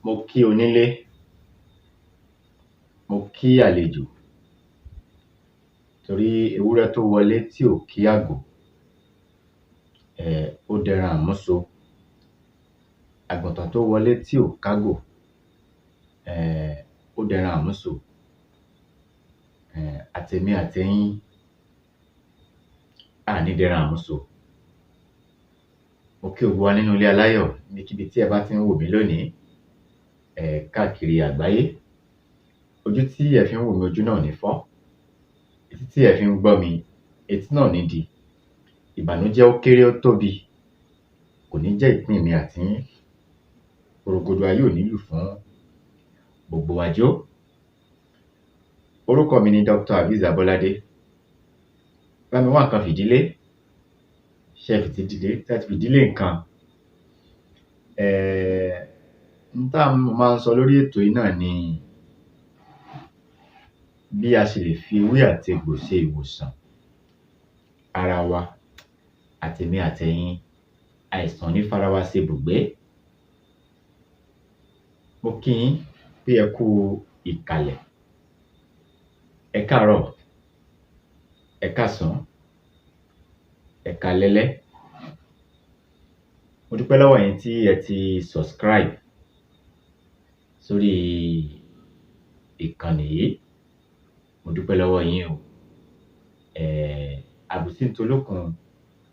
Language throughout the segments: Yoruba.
Mo kí onílé, mo kí àlejò, torí ewúrẹ́ tó wọlé tí ò kí àgò, ó dẹran àmúso. Àgùntàn tó wọlé tí ò kágò, ó dẹran àmúso. Àtèmi àtẹ̀yin, a à ní dẹran àmúso. Mo kí gbogbo wa nínú ilé aláyọ̀ níbikíbi tí ẹ bá ti ń wò mí lónìí, káàkiri àgbáyé. Ojú tí ẹ fi ń wò mí, ojú náà ò ní fọ́. Etí tí ẹ fi ń gbọ́ mi, etí náà ò ní di. Ìbànújẹ́ ó kéré ó tóbi, kò ní jẹ́ ìpín èmi àti yín. Porogodo ayé ò ní lù fún gbogbo wa jó. Orúkọ mi ni Dr. Azeez Abọ́ládé. Bá mi wá nǹkan fìdílé. Ṣé ẹ ti dìde, ṣé ẹ ti fìdílé nǹkan? N tá mo máa ń sọ lórí ètò yìí náà ni bí a ṣe lè fi ewé àti egbò ṣe ìwòsàn ara wa, àtèmi àtẹ̀yin, àìsàn ò ní fara wa ṣe ibùgbé. Mo kí yín pé ẹ kú ìkàlẹ̀. Ẹ káàárọ̀, ẹ káàsán, ẹ káalẹ́. Mo dúpẹ́ lọ́wọ́ ẹ̀yin tí ẹ ti subscribe sórí ìkànnì yìí. Mo dúpẹ́ lọ́wọ́ yín o. Àbùsí ń tolókun,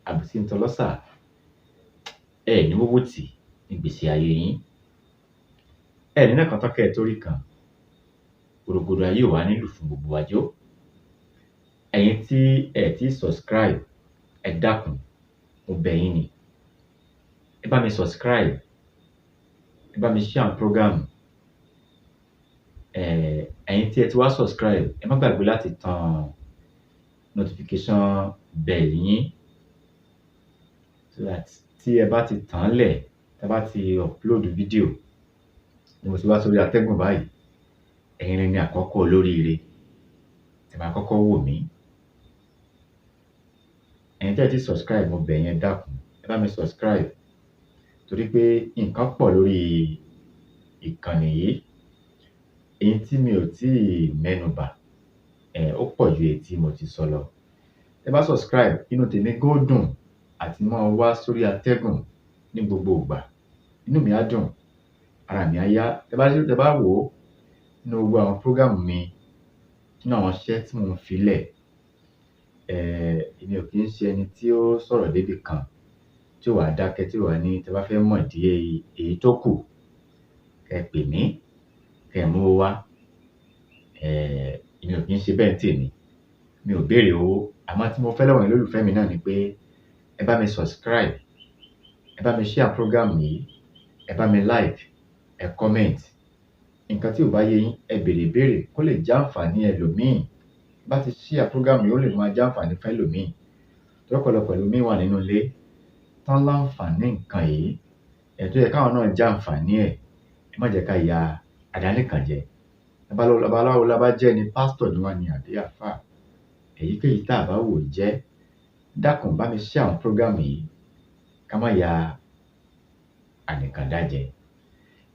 àbùsí ń tọlọ́sà, ẹ ní wówó tì nígbèésí ayé yín. Ẹ ní nàkan tán kẹ́ ẹ tó rí kan. Porogodo ayé ò wá ní lù fún gbogbo wa jó. Ẹ̀yin tí ẹ ti subscribe, ẹ dákun, mo bẹ̀ yín ni. Ẹ bá mi subscribe, ẹ bá mi share program. Ẹ̀yin tí ẹ ti wá subscribe, ẹ má gbàgbé láti tan notification bell yín, so that tí ẹ bá ti tàn án lẹ̀, tí ẹ bá ti upload video, ni mo ti wá sórí atẹ́gùn báyìí, ẹ̀yin ni àkọ́kọ́ olóríire tí máa kọ́kọ́ wò mí. Ẹ̀yin tí ẹ ti subscribe, mo bẹ̀ yín, ẹ dákun, ẹ bá mi subscribe, torí pé nǹkan pọ̀ lórí ìkànnì yìí. Èyí tí mi ò tíì mẹ́nubà, ó pọ̀ ju èyí tí mo ti sọ lọ. Tẹ́ bá subscribe, inú tèmi gan ó dùn àti máa wá sórí atẹ́gùn ní gbogbo ìgbà. Inú mi á dùn, ara mi á yá. Tẹ́ bá wò ó nínú gbogbo àwọn program mi, nínú àwọn iṣẹ́ tí mò ń fi lẹ̀, èmi ò kí ń ṣe ẹni tí ó sọ̀rọ̀ débi kan tí ó wá dákẹ́, tí ó wá ní tẹ́ bá fẹ́ mọ̀ ìdí èyí tó kù, kẹ́ pè mí, kẹ́ mú owó wá. Èmi ò kí ń ṣe bẹ́ẹ̀ ní tèmi. Mi ò béèrè owó. Àmọ́ tí mo fẹ́ lọ́wọ́ ẹ̀yin olólùfẹ́ mi náà ni pé ẹ bá mi subscribe, ẹ bá mi share program yìí, ẹ bá mi like, ẹ comment. Nǹkan tí ò bá yé yín, ẹ béèrè ìbéèrè kó lè jẹ́ àǹfààní ẹlòmíì. Bá ti share program yìí, ó lè máa jẹ́ àǹfààní fún ẹlòmíì. Torí ọ̀pọ̀lọpọ̀ ẹlòmíì wà nínú ilé tán láǹfààní nǹkan yìí, tó yẹ káwọn náà jẹ àǹfààní ẹ̀. Ẹ má jẹ́ ká ya àdánìkànjẹ. Babaláwo la bá jẹ́ ni, pásítọ̀ ni wá ni, àbí àlfáà. Èyíkéyìí tá a bá wò jẹ́, dákun bá mi share àwọn program yìí, ká má ya ànìkàndájẹ.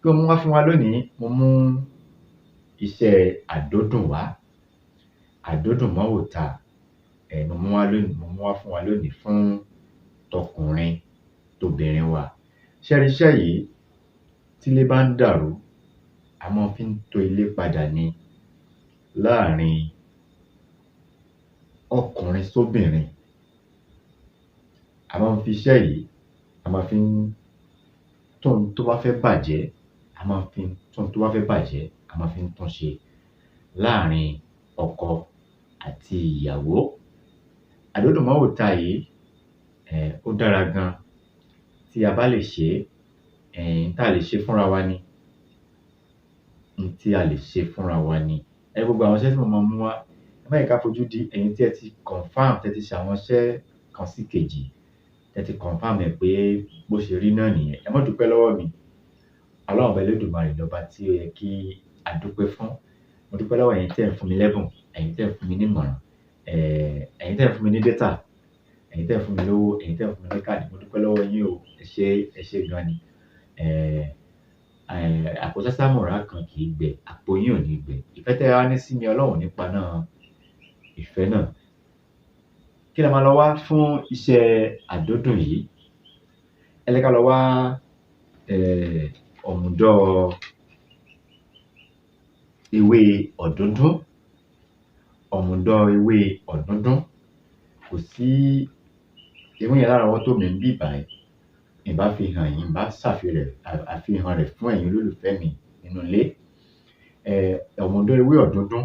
Kí mo mú wá fún wa lónìí, mo mú iṣẹ́ àdódùn wá. Àdódùn mọ́wòta, mo mú wá lónìí, mo mú wá fún wa lónìí fún tọkùnrin tobìnrin wa. Ṣé ẹ rí iṣẹ́ yìí, tílé bá ń dàrú, a máa fi ń tó ilé padà ni láàrin ọkùnrin sóbìnrin. A máa ń fi iṣẹ́ yìí, a máa fi ń tún ohun tó bá fẹ́ bàjẹ́, a máa fi ń tún ohun tó bá fẹ́ bàjẹ́, a máa fi ń tún ṣe láàrin ọkọ àti ìyàwó. Àdódùn mọ́wòta yìí, ó dára gan tí a bá lè ṣe é, n tá lè ṣe fúnra wa ni. N tí a lè ṣe fúnra wa ni. Gbogbo àwọn iṣẹ́ tí mo máa ń mú wá, ẹ má jẹ́ ká fojú di ẹ̀yin tí ẹ ti confirm, tí ẹ ti ṣe àwọn iṣẹ́ kan sí kejì, tí ẹ ti confirm ẹ̀ pé bó ṣe rí náà nìyẹn. Ẹ má dúpẹ́ lọ́wọ́ mi. Ọlọ́run Ọba Elédùmarè lọba tí ó yẹ kí a dúpẹ́ fún. Mo dúpẹ́ lọ́wọ́ ẹ̀yin tí ẹ̀ ń fún mi lẹ́bùn, ẹ̀yin tí ẹ̀ ń fún mi ní ìmọ̀ràn, ẹ̀yin tí ẹ̀ ń fún mi ní data, ẹ̀yin tí ẹ̀ ń fún mi lówó, ẹ̀yin tí ẹ̀ ń fún mi ní káàdì. Mo dúpẹ́ lọ́wọ́ yín o. Ẹ ṣé gan ni. Àpò sásámùrà kan kì í gbẹ, àpò yín ò ní gbẹ. Ìfẹ́ tẹ́ ẹ wá ní sí mi, Ọlọ́run nípa náà ìfẹ́ náà. Kí la máa lọ wá fún iṣẹ́ àdódùn yìí? Ẹ jẹ́ ká lọ wá ọ̀mùdọ̀ ewé ọ̀dúndún, ọ̀mùdọ̀ ewé ọ̀dúndún. Kò sí ewé yẹn lárọ̀ọ́wọ́tó mi níbí báyìí, ǹ bá fi hàn yín, ǹ bá ṣàfihàn rẹ̀ fún ẹ̀yin olólùfẹ́ mi nínú ilé. Ọ̀mùdọ̀ ewé ọ̀dúndún,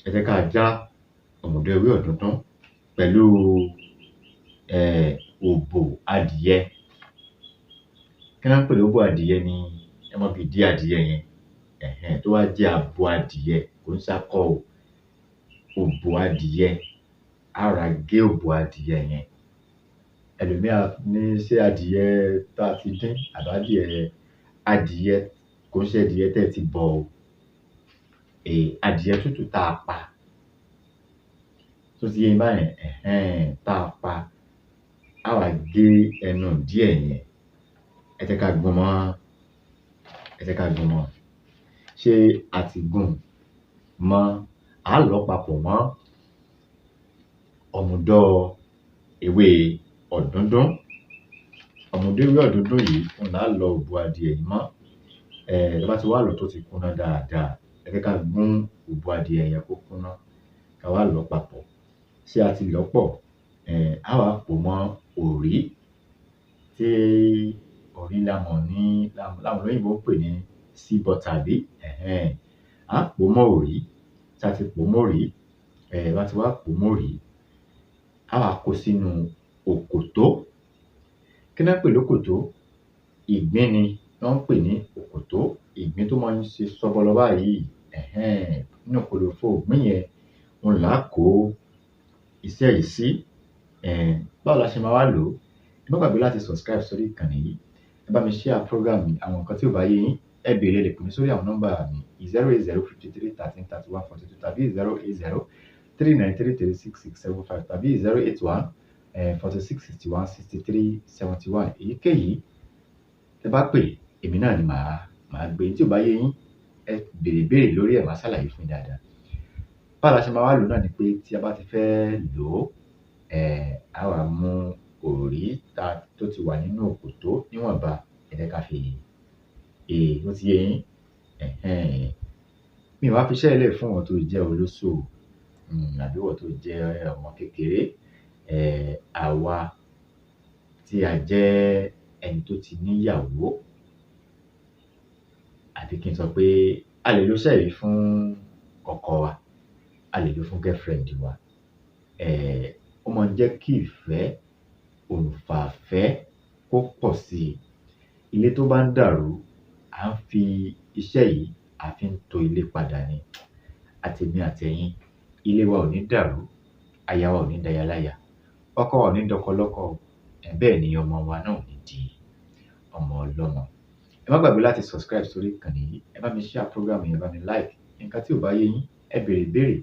ẹ jẹ́ ká já ọ̀mùdọ̀ ewé ọ̀dúndún pẹ̀lú òbò adìyẹ. Kí ná ń pè lóbò adìyẹ ni ẹ mọ ibi ìdí adìyẹ yẹn, tó wá jẹ́ abo adìyẹ, kò ń ṣakọ o, òbò adìyẹ. Á rọra gé òbò adìyẹ yẹn. Ẹlòmíì á ní ṣé adìyẹ tá a ti dín àbí adìyẹ, kò ń ṣe adìyẹ tẹ́ ẹ ti bọ̀ o, adìyẹ tútù tá a pa. Ṣó ti yé yín báyẹn? Tá a pa, á wá gé ẹnu ìdí ẹ̀ yẹn. Ẹ jẹ́ ká gún mọ́, ẹ jẹ́ ká gún mọ́. Ṣé a ti gún un mọ́? Á lọ̀ ọ́ papọ̀ mọ́ ọ̀mùdọ̀ ewé ọ̀dúndún. Ọ̀mùdọ̀ ewé ọ̀dúndún yìí òun là á lọ òbò adìyẹ yìí mọ́. Tá bá ti wá lọ̀ ọ́ tó ti kúnná dáadáa, ẹ jẹ́ ká gún òbò adìyẹ yẹn kó kúnná, ká wá lọ̀ ọ́ papọ̀. Ṣé a ti lọ̀ ọ́ pọ̀? Á wá pò ó mọ́ òrí, tí òrí la mọ̀ ní láwọn olóyìnbó ń pè ní sea butter àbí? Á pò ó mọ́ òrí. Tí a ti pò ó mọ́ òrí, bá ti wá pò ó mọ́ òrí, á wá kó sínú òkòtó. Kí ná ń pè lókòtó? Ìgbín ni wọ́n ń pè ní òkòtó. Ìgbín tó máa ń ṣe sọbọlọ báyìí, nínú kòlòfo ìgbín yẹn, òun là á kó iṣẹ́ yìí sí. Báwo la ṣe máa wá lò ó? Ẹ má gbàgbé láti subscribe sórí ìkànnì yìí. Ẹ bá mi share program yìí, àwọn nǹkan tí ò bá yé yín, ẹ béèrè, ẹ lè pè mí sórí àwọn nọ́mbà mi 080 53 13 31 42 tàbí 080 39 33 66 75 tàbí 081 46 61 63 71. Èyíkéyìí tẹ́ bá pè, èmi náà ni màá gbé. Tí ò bá yé yín, ẹ béèrè ìbéèrè lórí ẹ̀, màá ṣàlàyé fún yín dáadáa. Báwo la ṣe máa wá lò ó náà ni pé tí a bá ti fẹ́ lò ó, á wá mú òrí tó ti wà nínú òkòtó níwọ̀nba, ẹ jẹ́ ká fi ó ti yé yín? Mi ò wá fi iṣẹ́ yìí lẹ̀ fún ìwọ tó jẹ́ olóṣò, àbí ìwọ tó jẹ́ ọmọ kékeré. Àwa tí a jẹ́ ẹni tó ti níyàwó, àbí kí n sọ pé a lè lo iṣẹ́ yìí fún ọkọ wa, a lè lò ó fún girlfriend wa. Ó máa ń jẹ́ kí ìfẹ́, òǹfààfẹ́ kó pọ̀ sí i. Ilé tó bá ń dàrú, à ń fi iṣẹ́ yìí, a fi ń to ilé padà ni. Àtèmi àtẹ̀yin, ilé wa ò ní dàrú, aya wa ò ní daya láya, ọkọ wa ò ní dọkọ lọ́kọ, bẹ́ẹ̀ ni ọmọ wa náà ò ní di ọmọ ọlọ́mọ. Ẹ má gbàgbé láti subscribe sórí ìkànnì yìí. Ẹ bá mi share program yìí, ẹ bá mi like. Nǹkan tí ò bá yé yín, ẹ béèrè ìbéèrè,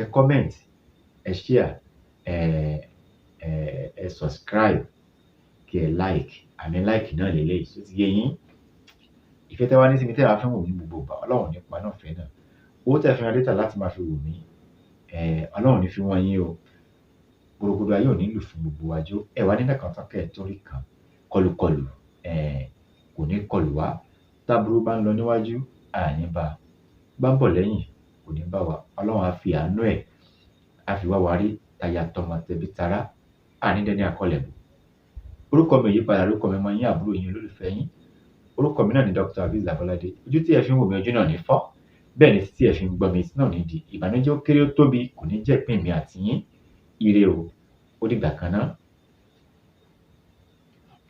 ẹ comment, ẹ share, ẹ subscribe, kí ẹ like. Àmì like náà leléyìí, ṣó ti yé yín? Ìfẹ́ tẹ́ wá ní sí mi tẹ́ wá fi ń wò mí gbogbo ìgbà, Ọlọ́run ò ní paná ìfẹ́ náà. Owó tẹ́ fi ra data láti máa fi wò mí, Ọlọ́run ò ní fi wọ́n yín o. Gbòrògbòdò ayé ò ní lù fún gbogbo wa jó. Ẹ wá ní nǹkan tán kẹ́ ẹ tó rí kan. Kọlùkọlù, kò ní kọlù wá. Táburú bá ń lọ níwájú, a ní bá a. Bá ń bọ̀ lẹ́yìn, kò ní bá wa. Ọlọ́run á fi àánú ẹ̀, á fi wá wa rí, taya tọmọ tẹbí tará, a ní dẹni àkọlẹ̀ bò. Orúkọ mi ò yípadà, orúkọ mi ọmọ yín, àbúrò yín, olólùfẹ́ yín. Orúkọ mi náà ni Dr. Azeez Abolade. Ojú tí ẹ fi ń wò mí, ojú náà ní fọ́. Bẹ́ẹ̀ ni tí ẹ fi ń gbọ́ mi, etí náà ní di. Ìbànújẹ́ ó kéré ó tóbi, kò ní jẹ́ ìpín mi àti yín. Ire o, ó dìgbà kan náà.